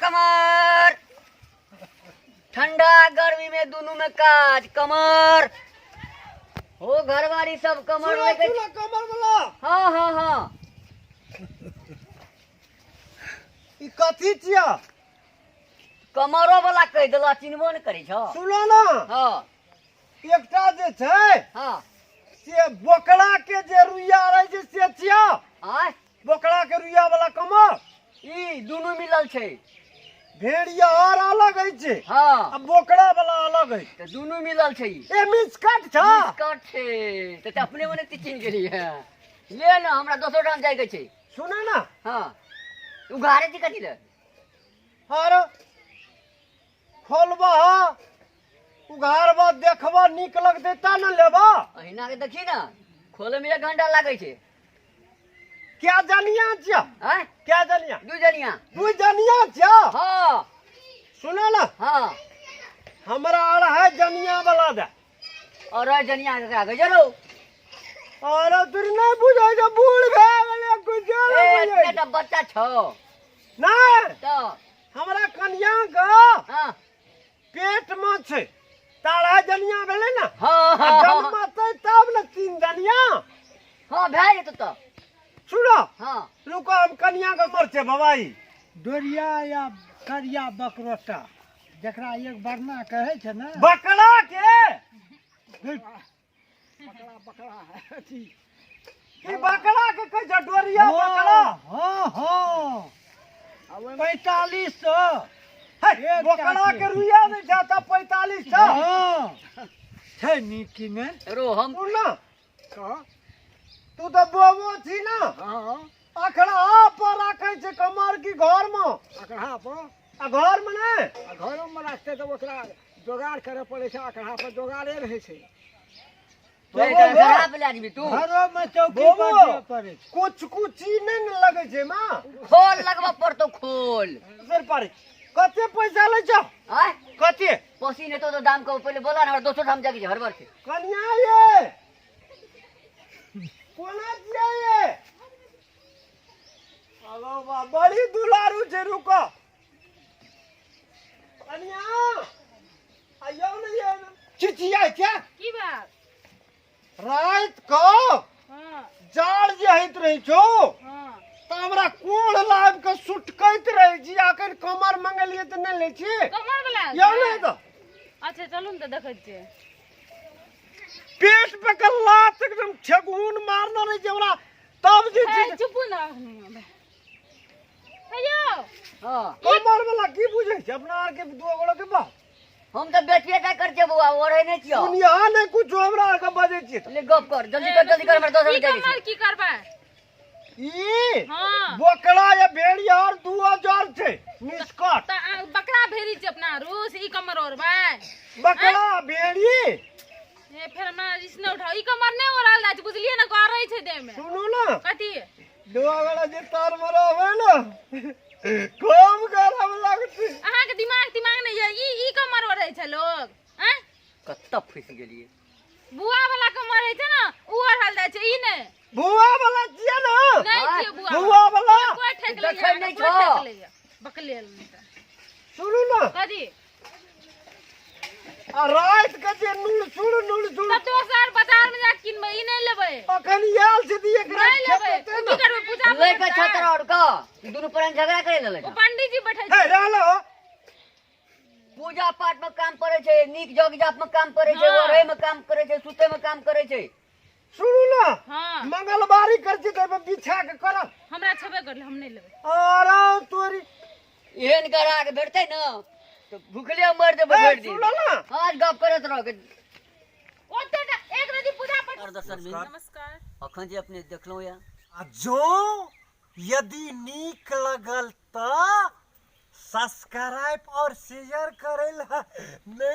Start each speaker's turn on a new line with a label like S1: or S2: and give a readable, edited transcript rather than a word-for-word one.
S1: कमर ठंडा गर्मी में दुनू में काज कमर हो घरवाली सब कमर
S2: सुनो
S1: लेके
S2: सुनो कमर वाला।
S1: हाँ हाँ हाँ।
S2: ई कथी छिया?
S1: कमरो वाला कहि देला, चिन्हबो ने करै छौ।
S2: सुनो ना।
S1: हाँ।
S2: एकटा जे छै
S1: हाँ
S2: से बोकड़ा के जे रुइया रहै छै से छिया।
S1: आय?
S2: बोकड़ा के रुइया वाला कमर।
S1: ई दुनू मिलल छै।
S2: भेड़िया और अलग होइ छै।
S1: हाँ।
S2: आ बोकड़ा वाला अलग होइ छै।
S1: तऽ दुनू मिलल छै ई।
S2: ए मिसकट छ।
S1: मिसकट छै। तऽ अपने मने चिन्ह गेली है। ले ना, हमरा दोसर ठाम जाय के छै।
S2: सुन ना।
S1: हाँ। उघारे छी कथी ले?
S2: और खोलबा उघारबा देखबा नीक लगतै ता न लेबा।
S1: अहिना के देखी ना, खोले में 1 घंटा लागै छै।
S2: क्या जनिया छिया?
S1: आँय?
S2: क्या जनिया?
S1: 2 जनिया।
S2: 2 जनिया छिया?
S1: हाँ।
S2: सुनो ना।
S1: हाँ।
S2: हमरा 2.5 जनिया वाला दे।
S1: 2.5 जनिया के करा के जरो।
S2: अरे तोर नहीं बुझै छै, बूढ़ भए गेलै, कुछो नहि
S1: ए,
S2: बुझै छै।
S1: एतबा बच्चा छौ।
S2: नहि।
S1: तऽ?
S2: हमरा कनिया के
S1: हाँ।
S2: पेट में छै 2.5 जनिया भेलै ने।
S1: हाँ, हाँ,
S2: आ जन्मतै तब ने 3 जनिया।
S1: हाँ, भए जेतौ तऽ।
S2: सुनो।
S1: हाँ।
S2: रुको, हम कनिया के मर छै बाबाई।
S3: डोरिया या करिया बकरोटा जकरा एक बरना कहै छै ने।
S2: बकरा के?
S3: बकरा, बकरा है, अथी।
S2: ई बकरा के कहै छै डोरिया बकरा?
S3: हाँ, हाँ। 4500।
S2: हे,
S3: एक
S2: बकरा
S3: टाके।
S2: के रुइया नहि छै तऽ 4500।
S3: हाँ। छै नीक कि नहि?
S1: रो हम।
S2: सुन ना।
S3: कह।
S2: तू तऽ बोबो छी ना।
S3: हाँ।
S2: अखड़ा पर राखै छै कमर की घर में?
S3: अखड़ा पर।
S2: आ घर में नहि?
S3: आ घरो में राखतै तऽ ओकरा जोगाड़ करऽ पड़ै छै, अखड़ा पर जोगाड़े रहै छै।
S1: खराब लए जेबही तू।
S3: घरो में चौकी
S2: बोबो,
S3: पर दिअ पड़ै छै।
S2: कुछ कुछ चीज नहि ने लगै छै माँ।
S1: खोल लगबऽ पड़तौ, खोल।
S2: सर पारी। कते पैसा लै छौ?
S1: आँय?
S2: कते?
S1: पसी नहि तो दाम कहू, पहिले बोला ना, हमरा दोसर ठाम जाके छै, हड़बड़ छै।
S2: कनिया ये। कोना छियै ये? अगो बा, बड़ी दुलारू छै, रुको। कनिया, आइयो ने ये। चिचियाइ छै?
S4: की बात?
S2: राति कऽ
S4: हाँ।
S2: जाड़ जे होइत रहै छौ,
S4: हाँ।
S2: तऽ हमरा कोढ़ लाबि कऽ सुटकैत रहै छी। अखन कमर मंगेलियै तऽ नहि लै छी।
S4: कमर वला
S2: यौ नहि तऽ।
S4: अच्छा चलू ने तऽ देखै छियै।
S2: पेट पे के लात एकदम ठेगुन मारने रहै छै हमरा, तब जे छै
S4: हे, चुपू ना अखनी। हे यौ।
S1: हाँ।
S2: कमर वला की बुझै छै अपना आर के दू गोड़ा के बाप?
S1: हम तऽ बेटिए टा कर छियै बौआ, ओढ़ै नहि छियौ।
S2: सुनिया नहि कुछो, हमरा आर के बजै छियै तऽ।
S1: ले गप कर, जल्दी कर, जल्दी कर, हमरा 10
S4: की
S1: मिनट जाइ
S4: कमर
S1: छै।
S4: की करबै?
S2: ई
S4: हाँ।
S2: बकरा या भेड़ी और 2000 छै निष्कट।
S4: तऽ आ, बकरा भेड़ी छै अपना रूस, ई कमर ओढ़बै?
S2: बकरा भेड़ी?
S4: ए, फेर हमरा रिस नहि उठाउ, ई कमर नहि ओढ़ल जाइ छै, बुझलियै ने, गड़ै छै देह में।
S2: सुनू ना।
S4: कथी?
S2: दुआ जे तार मरबै ने, कम गरम लगतै।
S4: अहाँके दिमाग तिमाग नहि यऽ, ई कमर ओढ़ै छै लोग? आँय?
S1: कतऽ फँसि गेलियै?
S4: बुआ वाला कमर होइ छै ने, उ ओढ़ल जाइ छै, ई नहि।
S2: बुआ वाला छियै ने?
S4: नहि छियै बुआ
S2: बुआ वाला।
S4: कोइ ठेक लैया,
S1: देखै नहि
S4: कोइ
S1: छौ।
S4: ठेक लैया। बकलेल नहि तऽ।
S2: सुनू ना।
S4: कथी?
S2: आ राति के जे नुल सुन नुल सुन।
S4: तब दोसर बाजार में जाके किनबै, ई नहि लेबै।
S2: अखन आयल छै तऽ एक राति
S4: नहि लेबै।
S2: खेतै
S4: की
S2: ने।
S4: करबै पूजा
S1: लए के
S4: पाठ
S1: छतर और के दुनू प्राण झगड़ा करे लगलै।
S4: ओ पंडीजी बैठै
S2: हे,
S4: छै।
S2: रहलो।
S1: पूजा पाठ में काम पड़ै छै, नीक जग जाप में काम पड़ै छै,
S4: हाँ।
S1: ओढ़ै में काम करै छै, सुतै में काम करै छै।
S2: सुनू ना।
S4: हाँ।
S2: मंगलवारी कर छी तऽ एहिमे बिछा के करब।
S4: हमरा छेबे करले, हम नहि लेबै।
S2: अरे तोरी।
S1: एहन गरा के भेटतै ने तऽ भुखले मर जेबै
S2: ए,
S1: भरि दिन।
S2: सुनू ना।
S1: आज गप करैत रह के।
S4: ओते टा, एक रति पूजा पाठ।
S1: और दर्शन में।
S4: नमस्कार।
S1: अखन जे अपने देखलहुँ या।
S2: आ जो यदि नीक लगल तऽ सब्सक्राइब और शेयर करै ला नहि